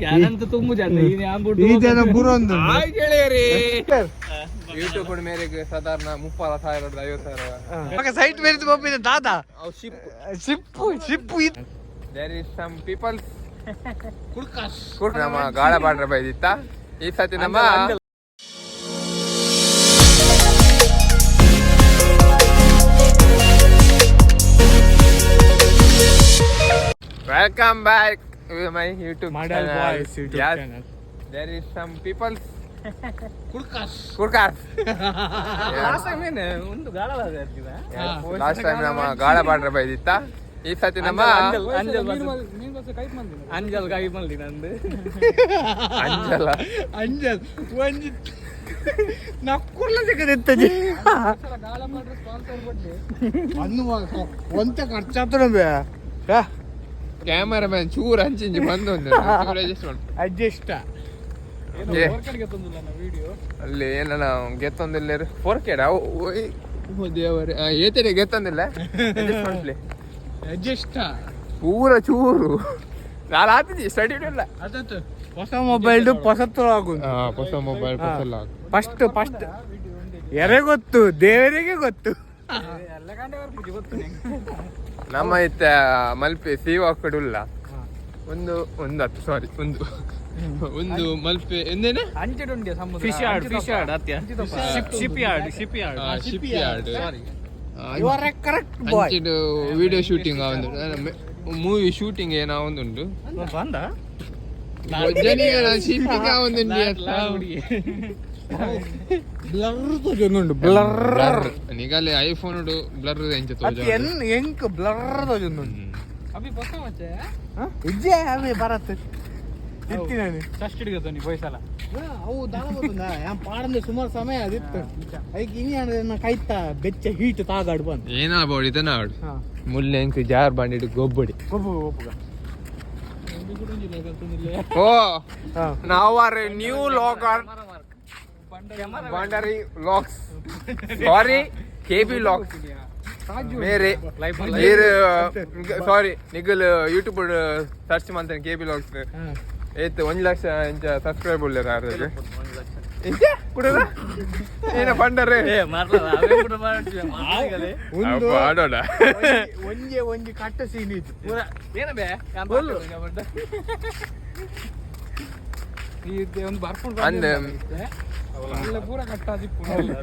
ಯಾನಂತ ತುಂಬು ಜನ ಈ ಜನ ಬುರೊಂದು ಗೆಳೆಯರೇ, ಯೂಟ್ಯೂಬ್ ಮೇರೆಗೆ ಸಾಧಾರಣ 30,000 50,000. ಸೈಟ್ ಮೇರಿದ ಪಪ್ಪಿನ ದಾದಾ ಅವು ship. Ship ship. There is some peoples ನಮ್ಮ ಗಾಳ ಬಾಡ್ರ ಬೈದಿತ್ತ ಈ ಸತಿ ನಮ್ಮ. Welcome back my YouTube. Model Boys YouTube channel. There is some peoples ಕುಡ್ಕಾಸ್. ಒಂದು ಗಾಳ. ಲಾಸ್ಟ್ ಟೈಮ್ ನಮ್ಮ ಗಾಳ ಬಾಡ್ರ ಬೈದಿತ್ತ ಈ ಸತಿ ನಮ್ಮ. ಅಂಜಲ್ ಅಂಜಲ್ ಕೈ ಮಲ್ದಿ ನಂದು. ಅಂಜಲ. ಅಂಜಲ್ ಒಂಜಿ ನಕ್ಕುರ್ಲ ಸಿಕ್ಕದಿತ್ತಜಿ ಅನ್ನು ಒಂತೆ ಖರ್ಚಾತನ ಬೇ. ಕ್ಯಾಮರಾಮನ್ ಚೂರು ಅಂಚಿಂಚಿ ಬಂದು ಒಂದು ಚೂರು ಅಡ್ಜಸ್ಟ್ ಮಾಡು. ಅಡ್ಜಸ್ಟ್. ಏ. ಅಲ್ಲಿ ಏನ ಗೆತ್ತೊಂದಿಲ್ಲ ಫೋರ್ ಕೇಡ ದೇವರೇ ಏತಡೆ ಗೆತ್ತೊಂದಿಲ್ಲ, adjust ಮಾಡ್ಲಿ. ಅಡ್ಜಸ್ಟ್. ಪೂರ ಚೂರು ನಾನು ಆತಿದ್ದಿ ಸ್ಟಡಿ ಇಲ್ಲ. ಅದತ್ತು ಹೊಸ ಮೊಬೈಲ್ ಹೊಸತ್ತು ಆಗುದು. ಹೊಸ ಮೊಬೈಲ್. ಫಸ್ಟ್ ಫಸ್ಟ್ ಎರೆ ಗೊತ್ತು, ದೇವರಿಗೆ ಗೊತ್ತು. ನಮ್ಮ ಇತ್ತ ಮಲ್ಪೆ ಸೀವಾ ಉಲ್ಲ ಒಂದು ಒಂದು ಹತ್ತು ಸಾರಿ ಒಂದು ಒಂದು ಮಲ್ಪೆ ಎಂದೇನೆ. ಫಿಶ್ ಯಾರ್ಡ್, ಫಿಶ್ ಯಾರ್ಡ್ ಅತ್ಯ ship yard, ship yard. Ship yard. You are a correct boy. ಅಂಚಿಡು video shooting ಒಂದು ಮೂವಿ ಶೂಟಿಂಗ್ ಏನೋ ಒಂದುಂಟು. ಬಂದ. ಶೂಟಿಂಗ್ ಒಂದುಂಟು. ಬ್ಲರ್ ತೋಜೊಂದುಂಡು ಬ್ಲರ್. ಬ್ಲರ್ ನಿಗಲೆ ಐಫೋನ್ ಬ್ಲರ್ ಎಂಚ ಅತ್ ತೋಜ. ಎನ್ ಎಂಕ್ ಬ್ಲರ್ ತೋಜೊಂದುಂಡು. ಅಭಿ ಪೊಸ ಮಚ್ಚೆ. ಇಜ್ಜೆ ಅವೇ ಬರತ್ ಇತ್ತಿ ನಾನು. ಫಸ್ಟ್ ಹಿಡಿಯೋದು ಪೈಸಲ. ಅವು ದಾನ ಗೊತ್ತುಂಡ ಯಾನ್ ಪಾಡಂದೆ ಸುಮಾರು ಸಮಯ ಅದಿತ್ತು. ಐಕ್ ಇನಿ ಆಂಡ ಕೈತ ಬೆಚ್ಚ ಹೀಟ್ ತಾಗಾಡು ಬಂದು. ಏನಾ ಬೋಡಿ ಇದನ್ನ ಆಡು. ಹಾ. ಮುಲ್ಲೆ ಎಂಕ್ ಜಾರ್ ಬಂಡಿಡು ಗೊಬ್ಬಡಿ. ಗೊಬ್ಬು ಗೊಬ್ಬುಗ. ಓ. ಹಾ. ನಾವು are new logger Bhandari locks, sorry K B locks ಮೇರೆ ನೀರು ಸಾರಿ ನಿಗಲ್ ಯೂಟ್ಯೂಬ್ ಸರ್ಚ್ ಮಾಡ್ತೇನೆ ಕೆ ಬಿ ಲಾಕ್ಸ್ ಏತ್ 1 ಲಕ್ಷ ಇಂಚ ಸಬ್ಸ್ಕ್ರೈಬ್ ಉಳ್ಳೇರ ಆರ್ಗೆ ಇಂಚ ಕುಡದ ಏನ ಬಂಡರೆ. ಏ ಮಾರ್ಲ. ಒಂದು ಆಡೋಣ. ಒಂಜೆ ಒಂಜಿ ಕಟ್ಟ ಸೀನ್ ಇತ್ತು. ಏನ ಬೇ ಒಂದು ಬರ್ಪುಂಡು. ಅಂದ್ ಅಲ್ಲ ಪೂರ ಕಟ್ಟಾದಿಪ್ಪು. ಒಂದು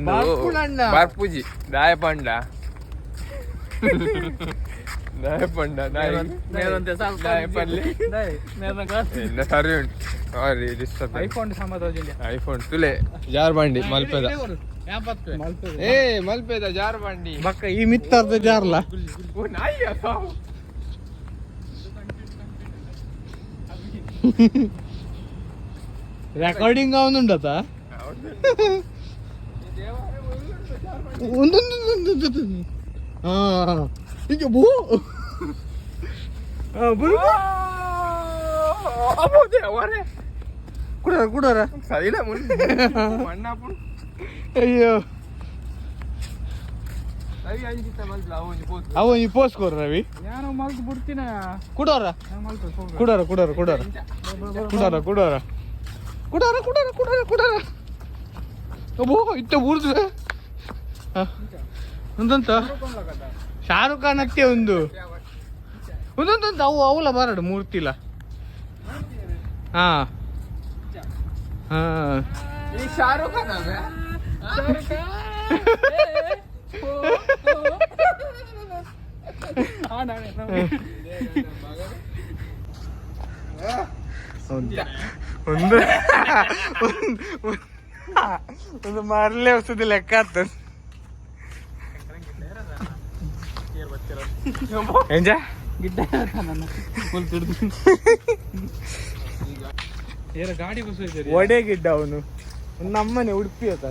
ಬರ್ಪುಣಣ್ಣ. ಬರ್ಪುಜಿ ದಾಯ ಪಂಡ ದಾಯ ಪಂಡ ದಾಯ ದಾಯ ಪಲ್ಲೆ ಎಲ್ಲ ಸರಿ ಉಂಟು, ಸಾರಿ ಡಿಸ್ಟರ್ಬ್. ಐಫೋನ್ ಸಮಾಧಾನ. ಐಫೋನ್ ತುಲೆ ಜಾರ್ ಬಂಡಿ ಮಲ್ಪೆದ. ಏ ಮಲ್ಪೆದ ಜಾರ್ ಬಂಡಿ. ಬಕ್ಕ ಈ ಮಿತ್ತರ್ದ ಜಾರ್ಲ. ಓ ನಾಯಿಯ ಸಾವು. ರೆಕಾರ್ಡಿಂಗ್ ಅವನುಂಡತ ಒಂದೊಂದು. ಹಾ ಈಗ ಬೋ ಬರು. ಅಬ್ಬೋ ದೇವರೇ. ಕುಡರ ಕುಡರ. ಸರಿಲ್ಲ ಮಣ್ಣಾಪುಣ್. ಅಯ್ಯೋ. ರವಿ ಅಂಜಿತ ಮಲ್ಪಲ ಅವು ಒಂಜಿ ಪೋತು. ಅವ ಈ ಪೋಸ್ಟ್ ಕೊರ ರವಿ. ನಾನು ಮಲ್ತು ಬಿಡ್ತೀನ. ಕುಡೋರ ಕುಡೋರ ಕುಡೋರ ಕುಡೋರ ಕುಡೋರ ಕುಡೋರ ಕುಡೋರ ಕುಡೋರ ಕುಡೋರ ಕುಡೋರ. ಅಬ್ಬೋ ಇತ್ತ ಊರ್ದು ಒಂದಂತ ಶಾರುಖ್ ಖಾನ್ ಅತ್ತೆ ಒಂದು ಒಂದೊಂದೊಂದು ಅವು ಅವಲ ಬರಡು ಮೂರ್ತಿಲ. ಹಾ ಹಾ. ಈ ಶಾರುಖ್ ಖಾನ್ ಅವೇ? ಒಂದು ಒಂದು ಒಂದು ಮರಲೆ ವಸತಿ ಲೆಕ್ಕ ಆಗ್ತದೆ ಎಂಜ. ಗಿಡ್ಡ ಏರ ಗಾಡಿ ಬಸ್. ಒಡೆ ಗಿಡ್ಡ ಅವನು ನಮ್ಮನೆ ಉಡುಪಿ ಆತ.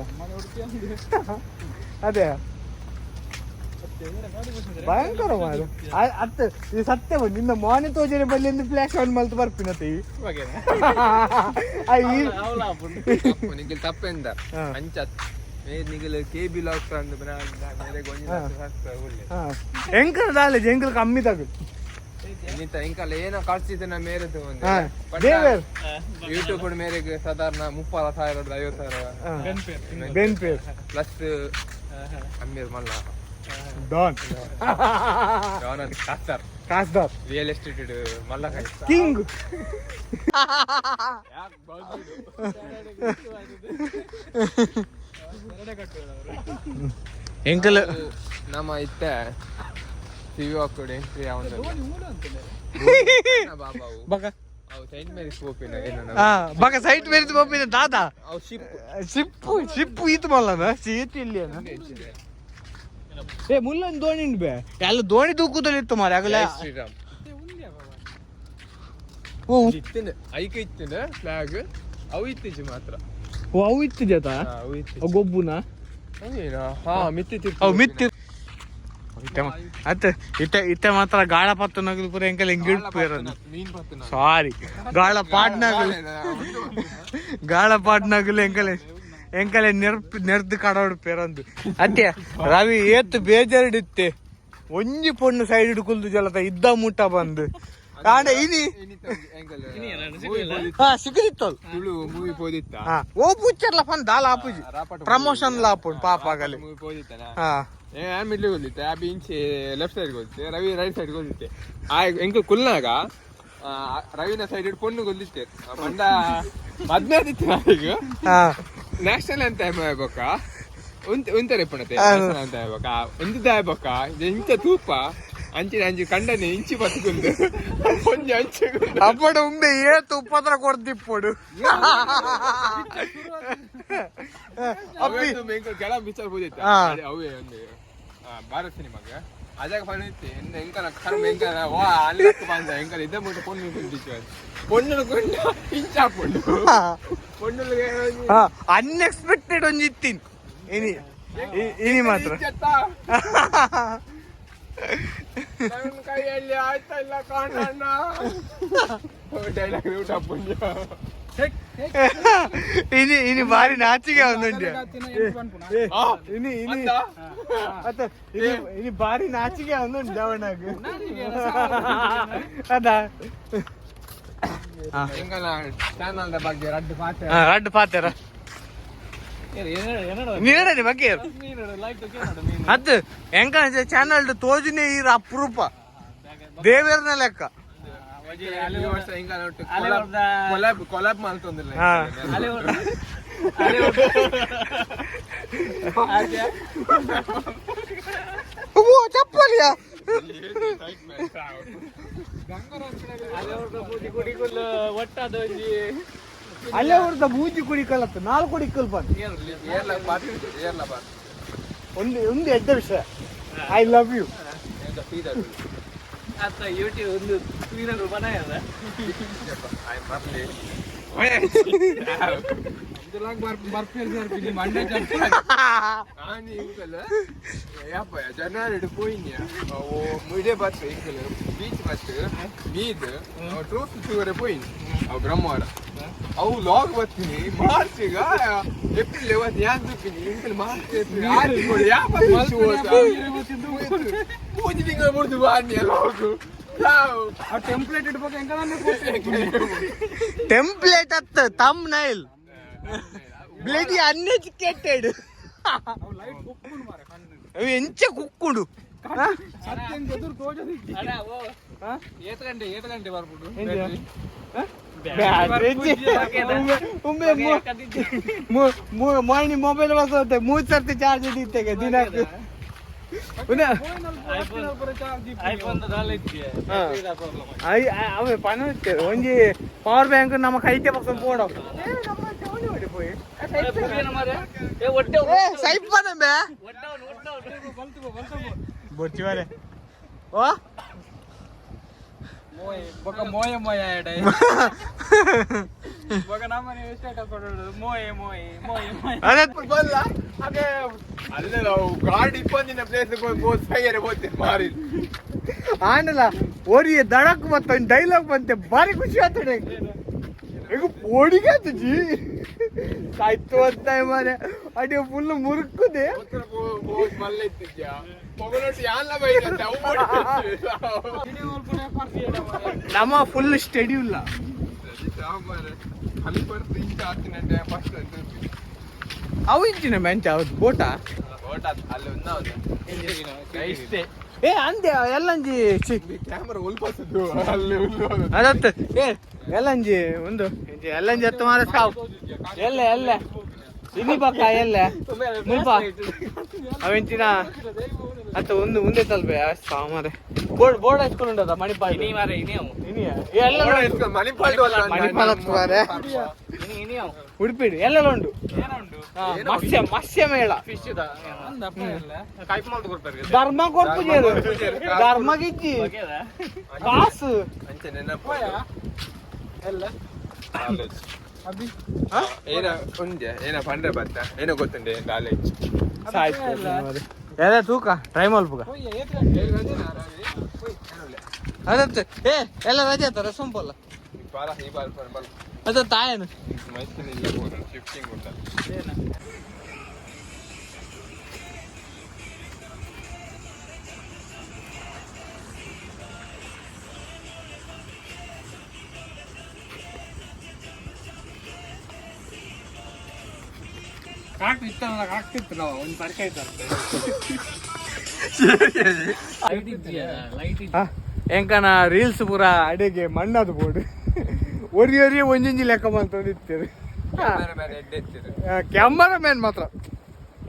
ಅದೇ ಭಯಂಕರ ಮಾರು ಅತ್ತ ಇದು ಸತ್ಯ ಬಂದು ನಿನ್ನ ಮೋನೆ ತೋಜನೆ ಬಲ್ಲಿ ಎಂದು ಫ್ಲಾಶ್ ಆನ್ ಮಲ್ತು ಬರ್ಪಿನತ್ತೆ ಈ ಆ ಈ ತಪ್ಪು ನಿಖಿಲ್ ತಪ್ಪೆಂದ. ಹಾ. ಅಂಚತ್ ಮೇರ್ ನಿಖಿಲ್ ಕೆ ಬಿ ಲಾಕ್ಸ್ ಅಂದ್ ಮೇರೆಗ್ ಒಂಜಿ ಲಕ್ಷ subscribe ಉಲ್ಲೆ. ಹಾ ಎಂಕಲ್ ದಾಲೆ ಎಂಕಲ್ ಕಮ್ಮಿ ತಗು. ಇನ್ನಿತ ಇಂಕಲ್ಲ ಏನ ಖರ್ಚಿತ್ತು ಮೇರೆದು. ಹಾ, ದೇವೇರ್. ಯೂಟ್ಯೂಬ್ ಮೇರೆಗೆ ಸಾಧಾರಣ 30,000, 50,000. ಬೆನ್ ಪೇರ್. ಪ್ಲಸ್ ಅಮ್ಮೀರ್ ಮಲ್ಲ. ಡಾನ್. ಕಾಸ್ತಾರ್. ಕಾಸ್ದಾರ್. ರಿಯಲ್ ಎಸ್ಟೇಟ್ ಮಲ್ಲ. ಕಿಂಗ್. ಎಂಕಲ್ ನಮ್ಮ ಇತ್ತೆ ಟಿವಿ ಹಾಕೊಡಿ ಎಂಟ್ರಿ ಅವನ ಬಾಬಾವು. ಬಕ. ಅವು ಸೈಂಟ್ ಮೇರಿಸ್ ಪೋಪಿನ ಏನು? ಹಾ, ಬಕ ಸೈಟ್ ಮೇರಿಸ್ ಪೋಪಿನ ದಾದಾ? ಅವು ಶಿಪ್. ಶಿಪ್ಪು ಶಿಪ್ಪು ಈತ್ ಮಲ್ಲನ ಸೀತ್ ಇಲ್ಲಿ. ಏ, ಮುಲ್ಲೊಂದು ದೋಣಿ ಉಂಡು ಬೇ. ಎಲ್ಲ ದೋಣಿ ತೂಕುದಲ್ಲಿ ಇತ್ತು ಮಾರೆ ಆಗಲ. ಶ್ರೀರಾಮ್. ಓ. ಇತ್ತಿನ ಐಕ ಇತ್ತಿನ ಫ್ಲಾಗ್ ಅವು ಇತ್ತೀಚೆ ಮಾತ್ರ. ಓ, ಅವು ಇತ್ತು ಜತ. ಹಾ, ಅವು ಇತ್ತೀಚೆ. ಗೊಬ್ಬುನ. ಅದೇನಾ? ಹಾ, ಮಿತ್ತಿ. ಅವು ಮಿತ್ತಿ ಅತ್ತೆ. ಇತ್ತೆ ಇತ್ತೆ ಮಾತ್ರ ಗಾಳ ಪತ್ತು ನಗಲು ಪೂರ ಎಂಕಲ್ ಹಿಂಗ್ ಇಡ್ಪೇರದು. ಮೀನ್ ಪತ್ತು. ಸಾರಿ, ಗಾಳ ಪಾಟ್ನಾಗಲು, ಗಾಳ ಪಾಟ್ನಾಗಲು ಎಂಕಲೆ ಎಂಕಲೆ ನೆರ್ಪ್ ನೆರ್ದು ಕಡೋಡು ಪೇರಂದು. ಅತ್ತೆ ರವಿ ಏತ್ ಬೇಜಾರಿಡಿತ್ತೆ. ಒಂಜಿ ಪೊಣ್ಣು ಸೈಡ್ ಕುಲ್ದು ಜಲತ ಇದ್ದ ಮುಟ್ಟ ಬಂದು ಆಂಡ ಇನಿ. ಹಾ, ಸಿಕ್ಕದಿತ್ತು. ತುಳು ಮೂವಿ ಪೋದಿತ್ತ. ಹಾ, ಓ ಪುಚ್ಚರ್ಲ ಪನ್ ದಾಲ ಆಪುಜಿ, ಪ್ರಮೋಷನ್ ಲ ಆಪುಂಡು ಪಾಪ ಆಗಲಿ. ಮೂವಿ ಪೋದಿತ್ತನ. ಹಾ. ಏ, ಆನ್ ಮಿಡ್ಲ್ ಗೊತ್ತಿತ್ತೆ, ಆ ಇಂಚೆ ಲೆಫ್ಟ್ ಸೈಡ್ ಗೊತ್ತಿತ್ತೆ, ರವಿ ರೈಟ್ ಸೈಡ್ ಗೊತ್ತಿತ್ತೆ. ಆ ಎಂಕ್ ಕುಲ್ನಾಗ ರವಿನ ಸೈಡ್ ಪೊಣ್ಣು ಗೊತ್ತಿತ್ತೆ. ಬಂದ ಮದ್ವೆ ಆದಿತ್ತು ನಾವೀಗ. ನ್ಯಾಷನಲ್ ಅಂತ ಬೊಕ್ಕ ಉಂತ ಉಂತಾರೆ ಪುಣತೆ ನ್ಯಾಷನಲ್ ಅಂತ ಬೊಕ್ಕ ಒಂದು ಬೊಕ್ಕ ಇಂಚ ತೂಪ ಅಂಚಿನ ಅಂಚಿ ಕಂಡನೆ ಇಂಚಿ ಬತ್ತುಂದು ಒಂಜಿ ಅಂಚೆ. ಅಪ್ಪಡು ಉಂಬೆ ಏತ್ ಉಪದ್ರ ಕೊಡ್ದಿಪ್ಪಡು ಅಪ್ಪಿ. ಕೆಳ ಪಿಕ್ಚರ್ ಪೂಜಿತ್ತ. ಅವೇ ಒಂದು ಭಾರತ್ ಸಿನಿಮಾಗ ಅಜಾಗ ಫನ್ ಇತ್ತು. ಎಂದ ಎಂಕನ ಕರ್ಮ ಎಂಕನ ವಾ ಅಲ್ಲಿ ಬಂದ ಎಂಕನ ಇದ್ದ ಮುಟ್ಟ ಪೊಣ್ಣು ಕುಂದಿತ್ತು, ಪೊಣ್ಣು ಕೊಂಡ ಇಂಚ ಪೊಣ್ಣು ಪೊಣ್ಣು. ಅನ್ಎಕ್ಸ್ಪೆಕ್ಟೆಡ್ ಒಂಜಿ ಇತ್ತಿನ್ ಇನಿ ಇನಿ ಮಾತ್ರ. ನನ್ನ ಕೈಯಲ್ಲಿ ಆಯ್ತಾ ಇಲ್ಲ ಕಾಣಣ್ಣ ಡೈಲಾಗ್ ಊಟ ಪುಣ್ಯ. ಇನಿ ಇನಿ ಬಾರಿ ನಾಚಿಗೆ ಒಂದುಂಟು ಇನಿ ಇನಿ. ಅತ್ತ ಇನಿ ಇನಿ ಬಾರಿ ನಾಚಿಗೆ ಒಂದುಂಟು ಜವಣಾಗ ಅದ. ಎಂಕನ ಚಾನಲ್ ಬಗ್ಗೆ ರಡ್ಡು ಪಾತೆ. ರಡ್ಡು ಪಾತೆರ ನೀಡನಿ ಬಗ್ಗೆ ಅದು ಎಂಕ ಚಾನಲ್ ತೋಜಿನೇ ಈರ ಅಪರೂಪ ದೇವೇರ್ನ ಲೆಕ್ಕ. ಈ ವರ್ಷ ಎಂಕನ ಒಟ್ಟು ಕೊಲಾಬ್ ಕೊಲಾಬ್ ಮಾಡ್ತೊಂದಿಲ್ಲ. ಓ ಚಪ್ಪಲಿಯಾ. ಅಲ್ಲೇ ಅವ್ರದ್ದು ಬೂಜಿ ಕುಡಿಕಲತ್ತ ನಾಲ್ಕು ಕುಡಿಕಲ್ ಬಂದು. ಏರ್ಲ ಬಾರ್ ಏರ್ಲ ಬಾರ್. ಒಂದು ಒಂದು ಎಡ್ಡ ವಿಷಯ, I love you. YouTube ಒಂದು ಸ್ಕ್ರೀನ್ ಬನಾಯದ. ಬರ್ಲಿ. ನಾನು ಇಂಕಲ್ ಯಪ್ಪ ಜನವರಿ ಪೋಯಿನ್ಯ ಓ ಮುಡೆ ಬತ್ತು ಇಂಕಲ್ ಬೀಚ್ ಬತ್ತು ಮೀದ್ ಟ್ರೋಫಿ ತೂವರೆ ಪೋಯಿನ್ ಅವು ಬ್ರಹ್ಮವಾರ ಅವು ಲಾಗ್ ಬರ್ತೀನಿ ಮಾರ್ಚಿಗ ಏಪ್ರಿಲ್ ಇವತ್ತು ಯಾನ್ ತೂಪಿನಿ ಇಂಕಲ್ ಮಾರ್ಚ್ ಏಪ್ರಿಲ್ ಆರು ತಿಂಗಳು ಯಾಪ ಮೂಜಿ ತಿಂಗಳು ಮುಡ್ದು ಬಾನ್ಯ ಲಾಗ್. ಆ ಟೆಂಪ್ಲೇಟ್ ಇಡ್ಬೇಕು ಎಂಕನ. ಟೆಂಪ್ಲೇಟ್ ಅತ್ತ ತಮ್ ನೈಲ್ ಬ್ಲಡಿ ಅನ್ಎಜುಕೇಟೆಡ್. ಅವು ಎಂಚ ಕುಕ್ಕುಡು. ಏತ್ ಗಂಟೆ ಏತ್ ಗಂಟೆ ಬರ್ಬಿಡು. ಉಮ್ಮೆ ಮೋಹಿನಿ ಮೊಬೈಲ್ ಬರ್ತದೆ, ಮೂರು ಸರ್ತಿ ಚಾರ್ಜ್ ಇತ್ತೆಗೆ ದಿನಕ್ಕೆ. ಐಫೋನ್ ದಾಲ ಇತ್ತು. ಅವೇ ಪಣ ಒಂಜಿ ಪವರ್ ಬ್ಯಾಂಕ್ ನಮ್ಮ ಕೈತೆ ಪಕ್ಕ ಪೋಡ ಪೋಯಿ. ಏ ಸೈಪ್ ಬೇ ಬೊಚ್ಚಿವರೆ ಓ. ಬೊಕ ಮೋಯ ಮೋಯ ಎಡೆ ಬೊಕ ನಮ್ಮನೆ ಸ್ಟೇಟಸ್ ಕೊಡೋದು ಮೋಯೆ ಮೋಯೆ ಮೋಯೆ ಮೋಯೆ. ಅದೇ. ಬಲ್ಲ ಅದೇ ಅಲ್ಲ ನಾವು ಗಾಡಿ ಇಪ್ಪಂದಿನ ಪ್ಲೇಸ್ ಬೋತ್ ಸೈಯರೆ ಬೋತೆ ಮಾರಿ. ಆಂಡಲ ಓರಿ ದಡಕ್ ಮತ್ತೊಂದು ಡೈಲಾಗ್ ಬಂತೆ, ಭಾರಿ ಖುಷಿ ಆಗ್ತದೆ. ಈಗ ಪೋಡಿಗೆ ಜಿ ಆಯ್ತು ಅಂತ ಮಾರೆ ಅಡಿ ಫುಲ್ ಮುರುಕುದೆ. ಬೋತ್ ಮಲ್ಲ ಇತ್ತಿದ್ಯಾ. ನಮ್ಮ ಫುಲ್ ಸ್ಟಡಿ ಇಲ್ಲ. ಅವು ಇಂಚಿನ ಮೆಂಚ ಹೌದು ಬೋಟಾ. ಏ ಅಂದೆ ಎಲ್ಲಂಜಿ ಛೀ. ಕ್ಯಾಮರಾ ಉಲ್ಪಸದು ಅಲ್ಲಿ ಅದತ್ತು ಏ ಎಲ್ಲಂಜಿ ಒಂದು ಇಂಜಿ ಎಲ್ಲಂಜಿ ಹತ್ತು ಮಾರ ಸಾವು ಎಲ್ಲ ಎಲ್ಲ ಇನಿ ಪಕ್ಕ ಎಲ್ಲ ಮುಲ್ಪ ಅವೆಂಚಿನ ಅತ್ತ ಒಂದು ಮುಂದೆ ತಲ್ಬೆ ಸಾವು ಮಾರೆ ಬೋರ್ಡ್ ಬೋರ್ಡ್ ಹಚ್ಕೊಂಡು ಮಣಿಪಾಲ್ ಇನಿ ಮಾರೆ ಇನಿ ಅವು ಇನಿ ಎಲ್ಲ ಉಂಟು. ಮಣಿಪಾಲ್ ಮಣಿಪಾಲ್ ಹತ್ತು ಮಾರೆ ಇನಿ ಇನಿ ಅವು ಉಡುಪಿ ಎಲ್ಲ ಉಂಟು. ಏನ ಉಂಟು? ಹಾ, ಮತ್ಸ್ಯ ಮತ್ಸ್ಯ ಮೇಳ. ಫಿಶ್ ಕೈಪ್ ಮಾಲ್ದು ಕೊಡ್ತಾರೆ. ಧರ್ಮ ಕೊರ್ಪುಜೇರು ಧರ್ಮ ಗಿಜ್ಜಿ ಕಾಸು. ಅಂಚೆ ನೆನಪು. ಹಾ? ಏನ ಉಂಜೆ ಏನ ಪಂಡ್ರೆ ಬತ್ತ ಏನೋ ಗೊತ್ತುಂಡೆ ಕಾಲೇಜ್. ಎಲ್ಲ ತೂಕ ಟ್ರೈ ಮಲ್ಪುಗ ಅದತ್ತು ಏ ಎಲ್ಲ ರಜೆ ಆತ ರಸಂಪಲ್ಲ. ಬಾಲ ಈ ಬಾಲ್ ಬಲ್. ಅದ ತಾಯನು. ಮೈಸೂರಿನಿಂದ ಶಿಫ್ಟಿಂಗ್ ಉಂಟ. ಕರೆಕ್ಟ್ ಇತ್ತಲ್ಲ, ಕರೆಕ್ಟ್ ಇತ್ತು. ನಾವು ಒಂದು ಪರ್ಕ ಇತ್ತು. ಲೈಟ್ ಇದ್ದೀಯಾ? ಲೈಟ್. ಎಂಕನ ರೀಲ್ಸ್ ಪೂರ ಅಡಿಗೆ ಮಣ್ಣದು ಬೋರ್ಡ್ ಒರಿ ಒರಿ ಒಂಜೊಂಜಿ ಲೆಕ್ಕ ಮಾಡ್ತೊಂದಿತ್ತೇವೆ. ಕ್ಯಾಮರಾ ಎಡ್ಡೆ ಇತ್ತಿರು. ಕ್ಯಾಮರಾ ಮ್ಯಾನ್ ಮಾತ್ರ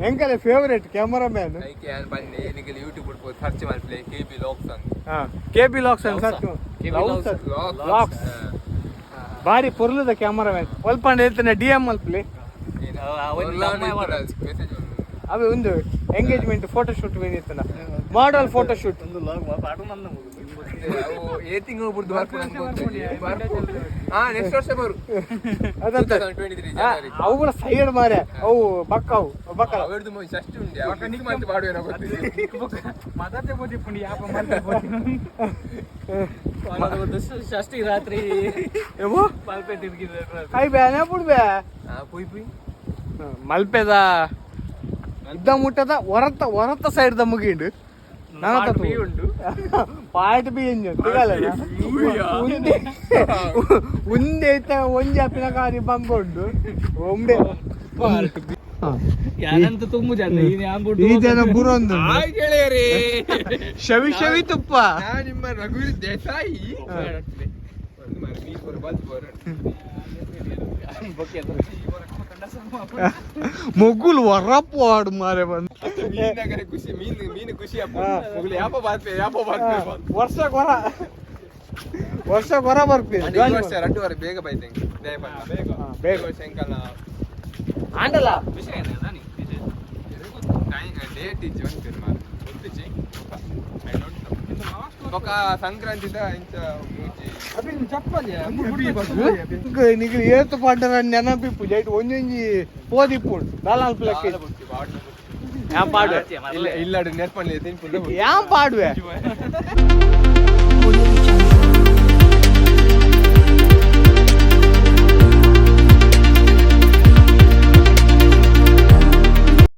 ಎಂಕಲೆ favourite camera man. ಐಕೆ ಯಾನ್ ಬನ್ನಿ ನಿಗಲ್ ಯೂಟ್ಯೂಬ್ ಸರ್ಚ್ ಮಾಡ್ಪ್ಲೆ K B LOX ಅಂತ. K B LOX ಅಂತ. KB Logs. LOX. ಬಾರಿ ಪೊರ್ಲುದ ಕ್ಯಾಮರಾ ಮ್ಯಾನ್ ಒಲ್ಪಂಡ ಹೇಳ್ತಾನೆ ಡಿ ಎಂ ಅಲ್ಪ್ಲಿ. ಮೆಸೇಜ್. ಅವೇ ಒಂದು engagement photo shoot ಬೇನಿತ್ತಲ್ಲ, model photo shoot. ಒಂದು ಲಾಗ್ ಪಾಡು ನನ್ನ ಅವು ಏ ತಿಂಗಳು ಬುಡ್ದು ಬರ್ಪು. ಹಾ, ನೆಕ್ಸ್ಟ್ ವರ್ಷ ಬರು. ಅದಂತ 2023 ಜನವರಿ. ಅವು ಕೂಡ ಸೈಡ್ ಮಾರೆ ಅವು ಬಕ್ಕ ಅವು ಬಕ್ಕಲ. ಅವರದ್ದು ಅಷ್ಟು ಉಂಟು ಅವ್ರು ಮತ್ತೆ ಮಾಡುವೇನೋ ಗೊತ್ತಿಲ್ಲ. ಮಾತಾಡ್ತೇ ಬೋದಿ ಪುಂಡಿ ಯಾಪ ಮಾಡ್ತಾ ಷಷ್ಠಿ ರಾತ್ರಿ. ಏವು ಮಲ್ಪೆ ತಿರುಗಿದ್ರೆ. I ಬ್ಯಾನೆ ಬುಡ್ಬೆ. ಹಾ, ಪುಯ್ ಪುಯ್. ಮಲ್ಪೆದ ಇದ್ದ ಮುಟ್ಟದ ಹೊರತ ಹೊರತ ಸೈಡ್ the ಮುಗಿಂಡು. Part B ಉಂಟು. ಪಾರ್ಟ್ ಬಿ ಇಂಜನ್ ತಿಗಲ್ಲ. ಉಂದೆ ಉಂದೆ ಇತ್ತ ಒಂಜಿ ಅಪ್ಪಿನ ಕಾರಿ ಬಂಗ ಉಂಡು ಒಂಬೆ. ಯಾರಂತ ತುಂಬು ಜನ ಈ ಈ ಜನ ಬುರೊಂದು ಹಾಯ್ ಗೆಳೆಯರೇ. ಶವಿ ಶವಿ ತುಪ್ಪ. ನಾನು ನಿಮ್ಮ ರಘುವೀರ್ ದೇಸಾಯಿ. ಒಂದು ಮಾರ್ರೆ, ನೀ ಬರು, ಬಲ್ತ್ ಬರು. ಮೊಗ್ಗುಲು ಹೊರಪ್ಪು ಆಡು ಮಾರೆ ಬಂದು. ಮೀನಗರೆ ಖುಷಿ ಮೀನು ಮೀನು ಖುಷಿ ಅಪ್ಪ ಮೊಗಲು ಯಾಪ ಬಾತ್ಪೆ ಯಾಪ ಬಾತ್ಪೆ. ವರ್ಷ ಕೊರ ವರ್ಷ ಕೊರ ಬರ್ಪಿ. ಈ ವರ್ಷ ರಡ್ಡು ವಾರ ಬೇಗ ಬೈತೆಂಗೆ ದಯಪಂಡ ಬೇಗ. ಹಾ, ಬೇಗ. ಈ ವರ್ಷ ಎಂಕಲ್ನ ಆಂಡಲ. ಡೇಟ್ ಇಜ್ಜಿ ಒಂಚೂರು ಮಾರ್ರೆ. ಗೊತ್ತಿಜ್ಜಿ I don't know. ಬೊಕ ಸಂಕ್ರಾಂತಿದ ಇಂಚ ಮೂಜಿ. ನಿಗ್ಲು ಏತು ಪಾಂಡರ ನೆನಪಿಪ್ಪು ಜೈಟ್ ಒಂಜೊಂಜಿ ಪೋದಿಪ್ಪುಂಡು ದಾಲಾಲ್ ಪ್ಲಕ್. ಬಾಳ ಬುಡ್ತಿ, ಬಾಳ ಬುಡ್ತಿ. ಯಾನ್ ಪಾಡುವೆ? ಇಲ್ಲ ಇಲ್ಲಾಡು ನೆರ್ಪಣ್ಲೆ ತಿನ್ಪುಂಡ. ಯಾನ್ ಪಾಡುವೆ?